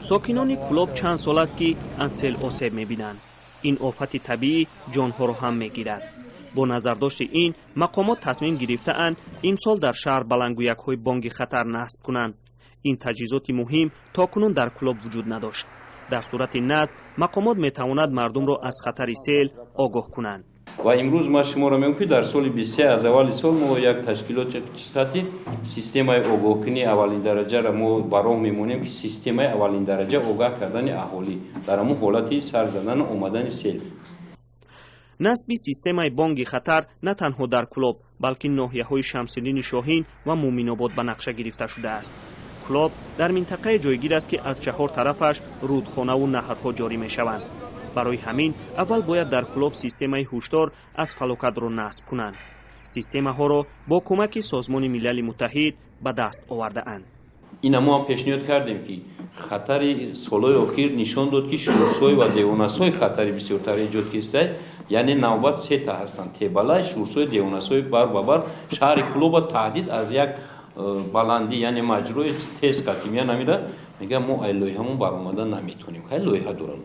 Сокинони Кӯлоб чанд сол аст, ки аз сел осеб мебинанд. Ин офати табиӣ ҷонҳоро ҳам мегирад. Бо назардошти ин, мақомот тасмим гирифтаанд, имсол дар шаҳр баландгӯякҳои бонги хатар насб кунанд. Ин таҷҳизоти муҳим то кунун дар Кӯлоб вуҷуд надошт. Дар сурати насб, мақомот метавонад мардумро аз хатари сел огоҳ кунанд. Ва имрӯз ман шуморо мегӯям, ки дар соли 23, аз аввали сол мо як ташкилоти сатҳи системаи огоҳкунии аввалиндараҷаро мо ба роҳ мемонем, ки системаи аввалиндараҷа огаҳ кардани аҳолӣ дар ҳамун ҳолати сар задану омадани сел. Насби системаи бонги хатар на танҳо дар Кӯлоб, балки ноҳияҳои Шамсиддини Шоҳин ва Муъминобод ба нақша гирифта шудааст. Кӯлоб дар минтақае ҷойгир аст, ки аз чаҳор тарафаш рӯдхонаву наҳрҳо ҷорӣ мешаванд. Барои ҳамин аввал бояд дар Кӯлоб системаи ҳушдор аз фалокатро насб кунанд. Системаҳоро бо кӯмаки Созмони Милали Муттаҳид ба даст овардаанд. Ина мо ҳам пешниҳод кардем, ки хатари солҳои охир нишон дод, ки Шӯрсой ва Девонасой хатари бисёртар эҷод кистад. Яъне навбат сета ҳастанд: Тебалай, Шӯрсой, Девонасой. Бар ба бар шаҳри Кӯлоба таҳдид аз як баландӣ, яъне маҷрои тез қатимия намира. Мегӯям, мо ай лоиҳамон баромада наметонем. Хеле лоиҳа доранд.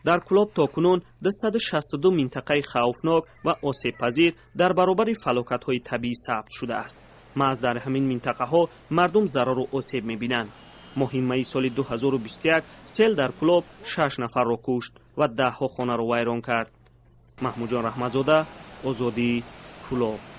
Дар Кӯлоб то кунун 262 минтақаи хавфнок ва осебпазир дар баробари фалокатҳои табиӣ сабт шудааст. Маҳз дар ҳамин минтақаҳо мардум зарару осеб мебинанд. Моҳи майи соли 2021 сел дар Кӯлоб шаш нафарро кушт ва даҳҳо хонаро вайрон кард. Маҳмудҷон Раҳматзода, Озодӣ, Кӯлоб.